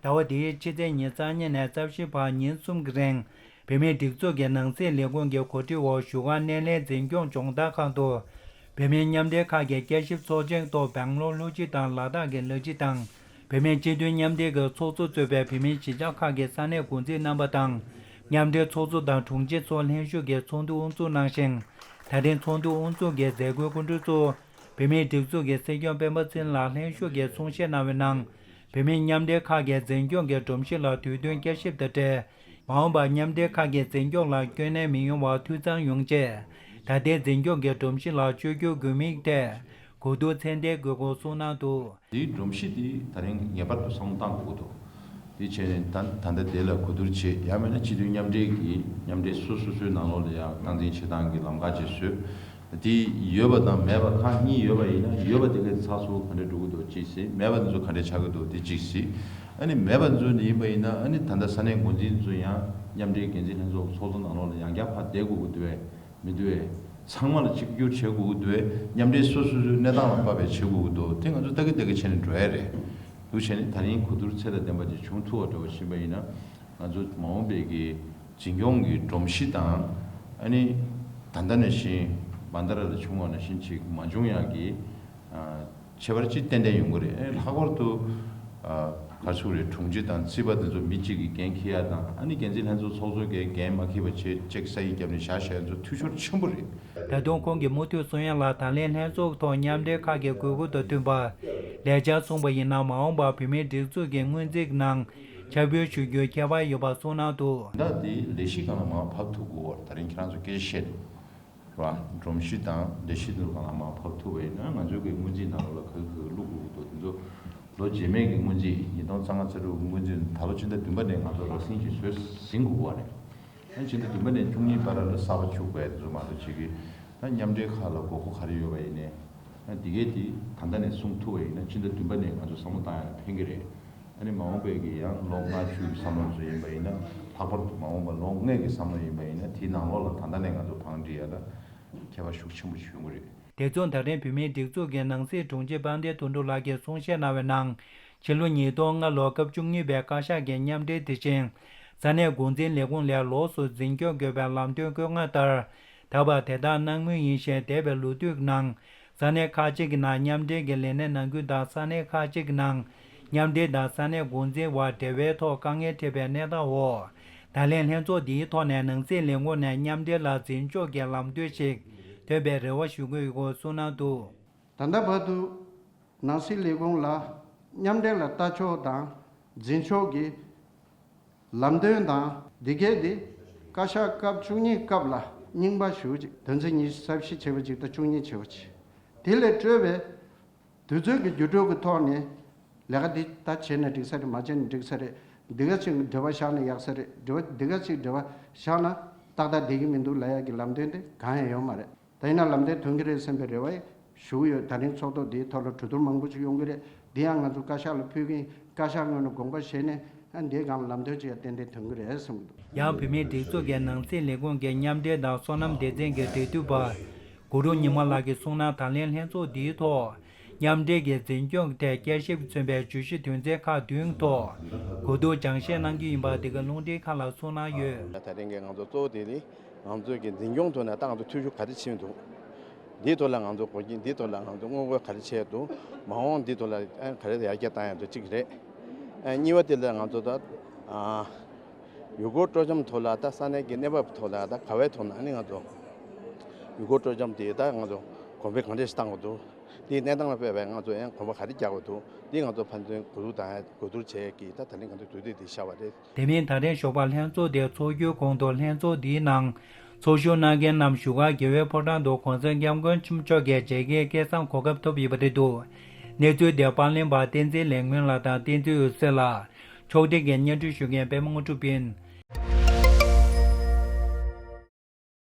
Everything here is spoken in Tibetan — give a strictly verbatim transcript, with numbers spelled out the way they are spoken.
ཟླ་བ་འདིའི་ཕྱི་ཚེས་ཉེར་གཉིས་ནས་རྩ་བཞི་བར་ཉིན་གསུམ་གྱི་རིང་། བོད་མིའི་སྒྲིག་འཛུགས་ཀྱི་ནང་སྲིད་ལས་ཁུངས་ཀྱི་གོ་སྒྲིག་འོག་བཞུགས་སྒར་སྣེ་ལེན་འཛིན་སྐྱོང་སྦྱོང་བརྡར་ཁང་དུ། བོད་མིའི་མཉམ་འབྲེལ་ཁག་གི་བསྐྱར་ཞིབ་ཚོགས་ཆེན་ཐོག་སྦེང་ལོར་ལྷུ་ཇི་དང་ལ་དྭགས་ཀྱི་ལྷུ་ཇི་དང་། བོད་མིའི་སྤྱི་མཐུན་མཉམ་འབྲེལ་གྱི་ཚོགས་གཙོ་གཙོས་པའི་བོད་མིའི་གཞིས་ཆགས་ཁག་གི་ས་གནས་འགོ་འཛིན་རྣམ་པ་དང་། མཉམ་འབྲེལ་ཚོགས་གཙོ་དང་དྲུང་ཆེ་སོགས་ལྷན་ཞུགས་ཀྱིས་ཚོགས་འདུ་དབུ་འཛུགས་གནང་ཞིང་། ད་ཐེངས་ཚོགས་འདུ་དབུ་འཛུགས་ཀྱི་མཛད་སྒོའི་སྐུ་མགྲོན་གཙོ་བོ། བོད་མིའི་སྒྲིག་འཛུགས་ཀྱི་སྲིད་སྐྱོང་སྤེན་པ་ཚེ་རིང་ལགས་ལྷན་ཞུགས་ཀྱིས་གསུང་བཤད་གནང་བའི་ནང་། བོད་མིའི་མཉམ་འབྲེལ་ཁག་གི་འཛིན་སྐྱོང་གི་སྒྲོམ་གཞི་ལ་དུས་བསྟུན་བསྐྱར་ཞིབ་དང་འབྲེལ། མ་འོངས་པར་མཉམ་འབྲེལ་ཁག་གི་འཛིན་སྐྱོང་ལ་སྐྱོན་གནས་མི་ཡོང་བར་འཐུས་ཚང་ཡོང་ཆེད། ད་ལྟའི་འཛིན་སྐྱོང་གི་སྒྲོམ་གཞི་ལ་བཅོས་བསྒྱུར་དགོས་མིན་ཐད་གོ་བསྡུར་ཚད་ལྡན་དགོས་སྐོར་གསུངས་གནང་འདུག། འདིའི་སྒྲོམ་གཞི་འདི་ད་རིང་ངེས་པར་དུ་བསམ་བློ་བཏང་དགོས་ཀྱི་འདུག། དེ་བྱས་ནས་ད་ད་ལྟ་དེ་ལ་གོ་བསྡུར་བྱེད་ཡང་མིན་ན་སྤྱི་མཐུན་མཉམ་འབྲེལ་གྱི་མཉམ་འབྲེལ་སོ་སོ་སོའི་ནང་ལོགས་ལ་ཡང་སྟངས་འཛིན་བྱེད་སྟངས་ཀྱི་ལམ་ཁ་ཅིག་བཟོས། དེ་ཡོད་པ་དང་མེད་པ་ཁག་གཉིས་ཡོད་པ་ཡིན་ན་ཡོད་པ་དེ་གའི་ཚགས་ཚུད་ག་འདྲས་འགྲོ་གི་འདུག་གཅིག་ཟེར། མེད་པ་དེ་ཚོ་ག་འདྲས་ཆགས་ཀྱི་འདུག་དེ་གཅིག་ཟེར། ཨ་ནི་མེད་པ་དེ་ཚོ་ཡིན་པ་ཡིན་ན་ཨ་ནི་ད་ལྟ་ས་གནས་འགོ་འཛིན་ཚོ་ཡང་མཉམ་འབྲེལ་འགན་འཛིན་ལྷན་ཚོགས་ཚོགས་གཙོ་ནང་ལོགས་ལ་ཡང་བསྐྱར་ཕར་བསྡད་དགོས་ཀྱི་འདུག་བས། མི་འདུག་བས། ཚང་མ་ལ་གཅིག་གྱུར་བྱེད་དགོས་ཀྱི་འདུག་བས། མཉམ་འབྲེལ་སོ་སོ་སོའི་གནས་སྟངས་ལ་དཔག་པའི་བྱེད་དགོས་ཀྱི་འདུག། དེ་ང་ཚོ་ལྟ་གི་ལྟ་གི་བྱས་ནས་འགྲོ་ཡ་རེད། འདུག་བྱས་ནས་ད་རིང་གོ་བསྡུར་ཚད་ལ་ལྡན་པ་ཅིག་བྱུང་ཐུབ་པ་འདྲ་བོ་ཞིག་ཡིན་པ་ཡིན་ན། ང་ཚོ་མ་འོངས་པའི་གི་འཛིན་སྐྱོང་གི་སྒྲོམ་གཞི་དང་། ཨ་ནི། ད་ལྟ་ནང་བཞིན་བན་ད་ར་ལ་བྱུང་བ་ནང་བཞིན་ཅིག་མ་བྱུང་ཡག་གི། ཨ། ཁྱད་པར་ཅིག་ཏན་ཏན་ཡོང་གི་རེད། ཨེ། ལྷག་པར་དུ། ཨ། ག་རེ་ཟེར་དགོས་རེད། དྲུང་ཆེ་དང་རྩིས་པ་དེ་ཚོ་མི་གཅིག་གིས་འགན་འཁྱེར་ཡ་དང་། ཨ་ནི་འགན་འཛིན་ལྷན་ཚོགས་ཚོགས་གཙོ་གིས་འགན་མ་འཁྱེར་བ་བྱས་ཅིག་ས་ཡིག་བརྒྱབ་ནས་བཞག་བཞག་ཡ་ཚོ་འཐུས་ཤོར་ཆེན་པོ་རེད། ད་དུང་ཁོང་གིས་མུ་མཐུད་གསུང་ཡ་ལ། ད་ལན་ལྷན་ཚོགས་ཐོག་མཉམ་འབྲེལ་ཁག་གི་དགོས་མཁོ་དང་མཐུན་པར་ལས་འཆར་གསུངས་པ་ཡིན་ན། མ་འོངས་པར་བོད་མིའི་སྒྲིག་འཛུགས་ཀྱི་སྔོན་རྩིས་ནང་ཁྱབ་སྤེལ་ཞུ་རྒྱུའི་ཁྱད་པར་ཡོད་པ་གསུངས་གནང་འདུག། ད་དེ་ལས་གཞི་སྒང་ལ་མར་ཕབ་ཐུབ་དགོས་པར་ད་རིང་ཁྱེད་རང་ཚོ་སྐད་ཆ་བཤད་འདུག། ར། སྒྲོམ་གཞི་དང་ལས་གཞི་དེ་ཚོ་སྒང་ལ་མར་ཕབ་ཐུབ་པ་ཡིན་ན། ང་ཚོའི་གི་སྔོན་རྩིས་ནང་ལོགས་ལ་ག་གི་ག་གི་བླུག་དགོས་ཀྱི་འདུག། དེ་ཚོ་ལོ་རྗེས་མའི་གི་སྔོན་རྩིས། ཉིས་སྟོང་རྩ་ལྔ་རྩ་དྲུག་གི་སྔོན་རྩིས། ད་ལོ་སྤྱི་ཟླ་བདུན་པ་ནས་ང་ཚོ་རགས་ཟིན་ཅིག་བཟོས་ཟིན་དགོས་པ་རེད། ཨ། སྤྱི་ཟླ་བདུན་པ་ནས་བཅུ་གཉིས་བར་ལ་གསར་པ་བཅུག་པའི་དེ་ཚོ་མ་གཏོགས་བྱེད་ཀྱི། ད་མཉམ་འབྲེལ་ཁག་ལ་དགོས་མཁོ་ག་རེ་ཡོད་པ་ཡིན་ནའི། ཨ། འདི་གས་དེ་ད་ལྟ་ནས་གསུངས་ཐུབ་པ་ཡིན་ན། སྤྱི་ཟླ་བདུན་པ་ནས་ང་ཚོ་བསམ་བློ་བཏང་ཡ་ལ་ཕན་གྱི་རེད། ཨ་ནི་མ་འོངས་པའི་གི་ཡང་ལོ་ལྔ་བཅུ་གི་བསམ་བློ་ཚོ་ཡིན་པ་ཡིན་ན། ལྷག་པར་དུ་མ་འོངས་པ་ལོ་ལྔའི་གི་བསམ་བློ་ཡིན་པ་ཡིན་ན། དེའི་ནང་ལོགས་ལ་ད་ལྟ་ནས་ང་ཚོ་བང་སྒྲིག་ཡ་ལ་ཁྱད་པར་ཤུགས་ཆེན་པོ་ཞིག་ཡོང་གི་རེད། དེ་མཚུངས་ད་རིང་བོད་མིའི་སྒྲིག་འཛུགས་ཀྱི་ནང་སྲིད་དྲུང་ཆེ་དཔལ་ལྡན་དོན་གྲུབ་ལགས་ཀྱིས་གསུང་བཤད་གནང་བའི་ནང་། ཕྱི་ལོ་ཉིས་སྟོང་ལྔ་ལོར་སྐབས་བཅུ་གཉིས་པའི་བཀའ་ཤག་གི་མཉམ་འབྲེལ་དེ་བཞིན། ས་གནས་འགོ་འཛིན་ལས་ཁུངས་ལས་ལོགས་སུ་འཛིན་སྐྱོང་དགོས་པའི་ལམ་སྟོན་བཀོད་མངགས་ལྟར། ད་བར་དེ་ལྟར་གནང་མུས་ཡིན་ཞིང་། འདས་པའི་ལོ་དུས་ནང་ས་གནས་ཁག་ཅིག་གི་ནང་མཉམ་འབྲེལ་གྱི་ལས་གནས་གནང་རྒྱུ་དང་། ས་གནས་ཁག་ཅིག་གི་ནང་མཉམ་འབྲེལ་དང་ས་གནས་འགོ་འཛིན་བར་འབྲེལ་བའི་ཐོག་དཀའ་ངལ་འཕྲད་པའི་གནས་སྟངས་འོག། ད་ལན་ལྷན་ཚོགས་འདིའི་ཐོག་ནས་ནང་སྲིད་ལས་ཁུངས་ནས་མཉམ་འབྲེལ་ལ་འཛིན་ཕྱོགས་ཀྱི་ལམ་སྟོན་ཞིག་ཐོན་པའི་རེ་བ་ཞུ་གི་ཡོད་སྐོར་གསུངས་གནང་འདུག། ད་ལྟ་བར་དུ་ནང་སྲིད་ལས་ཁུངས་ལ་མཉམ་འབྲེལ་ལ་ལྟ་ཕྱོགས་དང་འཛིན་ཕྱོགས་ཀྱི་ལམ་སྟོན་དང་། འདི་གས་དེ་བཀའ་ཤག་སྐབས་བཅུ་གཉིས་སྐབས་ལ་རྙིང་པ་ཞུ་ཅིག། དོན་ཚན་ཉི་ཤུ་རྩ་བཞི་བྱས་པ་ཅིག་དང་བཅུ་གཉིས་བྱས་པ་ཅིག། དེ་ལས་སྤྲོས་པའི་དུས་ཚོད་ཀྱི་འགྱུར་འགྲོས་ཀྱི་ཐོག་ནས་ལས་ཀ་འདི་ད་བྱས་ན་འགྲིག་ས་རེད། མ་བྱས་ན་འགྲིག་ས་རེད། འདི་ག་ཅིག་འབྲེལ་བ་བཞག་ན་ཡག་ས་རེད། འབྲེལ་བ་འདི་ག་ཅིག་འབྲེལ་བ་བཞག་ན་ཏག་ཏག་བསྡད་ཀྱི་མི་འདུག་ལབ་ཡག་གི་ལམ་སྟོན་དེ་གང་ཡང་ཡོད་མ་རེད། ད་ཡིན་ན་ལམ་སྟོན་ཐོན་གྱི་རེད་བསམ་པའི་རེ་བ་ཞུ་གི་ཡོད། ད་རིང་ཚོགས་ཐོག་འདིའི་ཐོག་ལ་གྲོས་བསྡུར་མང་པོ་ཞིག་ཡོང་གི་རེད། འདི་ཡང་ང་ཚོ་བཀའ་ཤག་ལ་ཕུལ་གྱི་ཡིན། བཀའ་ཤག་ངོས་ནས་དགོངས་པ་བཞེས་ནས། ཨ། འདིའི་སྒང་ལ་ལམ་སྟོན་ཅིག་ཡང་ཏན་ཏན་ཐོན་གྱི་རེད་བསམ་གྱི་འདུག། ཡང་བོད་མིའི་སྒྲིག་འཛུགས་ཀྱི་ནང་སྲིད་ལས་ཁུངས་ཀྱི་མཉམ་འབྲེལ་དང་སོ་ནམ་སྡེ་ཚན་གྱི་འབྲེལ་མཐུད་པ་གུ་རུ་ཉི་མ་ལགས་ཀྱིས་གསུངས་ན། ད་ལན་ལྷན་ཚོགས་འདིའི་ཐོག་མཉམ་འབྲེལ་གྱི་འཛིན་སྐྱོང་ཐད་བསྐྱར་ཞིབ་མཚོན་པའི་བརྗོད་གཞི་དོན་ཚན་ཁག་བདུན་ཐོག་གོ་བསྡུར་སྦྱང་བཤད་གནང་རྒྱུ་ཡིན་པ་འདི་ག་རླུང་འཕྲིན་ཁང་ལ་གསུངས་གནང་ཡོད། ད་རིང་གི་ང་ཚོ་གཙོ་བོ་དེ་ནི་ང་ཚོའི་གི་འཛིན་སྐྱོང་ཐོག་ནས་ད་ང་ཚོ་འཐུས་ཤོར་ག་རེ་ཕྱིན་འདུག། འདིའི་ཐོག་ལ་ང་ཚོ་འགོག་རྐྱེན། འདིའི་ཐོག་ལ་ང་ཚོ་སྔོན་འགོག་ག་རེ་བྱས་འདུག། མ་འོངས་འདིའི་ཐོག་ལ་ཨ་ག་རེ་ཡར་རྒྱས་བཏང་ཡག་འདུག་གཅིག་རེད། ཨ། གཉིས་པ་དེ་ལ་ང་ཚོ་ད། ཨ། ཡུལ་སྐོར་སྤྲོ་འཆམ་ཐོག་ལ། ད་ས་གནས་ཀྱི་གནས་བབ་ཐོག་ལ་ད་ག་བའི་ཐོག་ན་ཨ་ནི་ང་ཚོ་ཡུལ་སྐོར་སྤྲོ་འཆམ་དེ་ད་ང་ཚོ་གོང་འཕེལ་གང་འདྲ་ཞིག་བཏང་དགོས་འདུག། དེའི་གནས་སྟངས་ལ་དཔག་པའི་ང་ཚོ་ཡང་གོམ་པ་ག་རེ་རྒྱག་དགོས་འདུག། དེ་ང་ཚོ་ཕན་ཚུན་གོ་བསྡུར་དང་གོ་བསྡུར་བྱེད་ཀྱི། ད་ད་ནི་ང་ཚོ་དུས་ཚོད་དེ་ཤར་བ་རེད། དེ་མིན་ད་རེས་ཞོགས་པ་ལྷན་ཚོགས་དེ་འཚོགས་རྒྱུའི་གོང་དུ། ལྷན་ཚོགས་འདིའི་ནང་ཚོགས་ཞུགས་གནང་མཁན་རྣམས་བཞུགས་སྒར་རྒྱལ་བའི་ཕོ་བྲང་དུ་གོང་ས་སྐྱབས་མགོན་ཆེན་པོ་མཆོག་གི་མཇལ་ཁའི་སྐལ་བཟང་གོ་སྐབས་ཐོབ་ཡོད་པ་རེད་འདུག། གནས་ཚུལ་དེ་པར་ལེན་པ་བསྟན་འཛིན་ལེགས་སྨོན་ལགས་དང་བསྟན་འཛིན་འོད་ཟེར་ལགས། ཕྱོགས་སྒྲིག་གིས་སྙན་སྒྲོན་ཞུ་མཁན་པད་མ་དངོས་གྲུབ་ཡིན།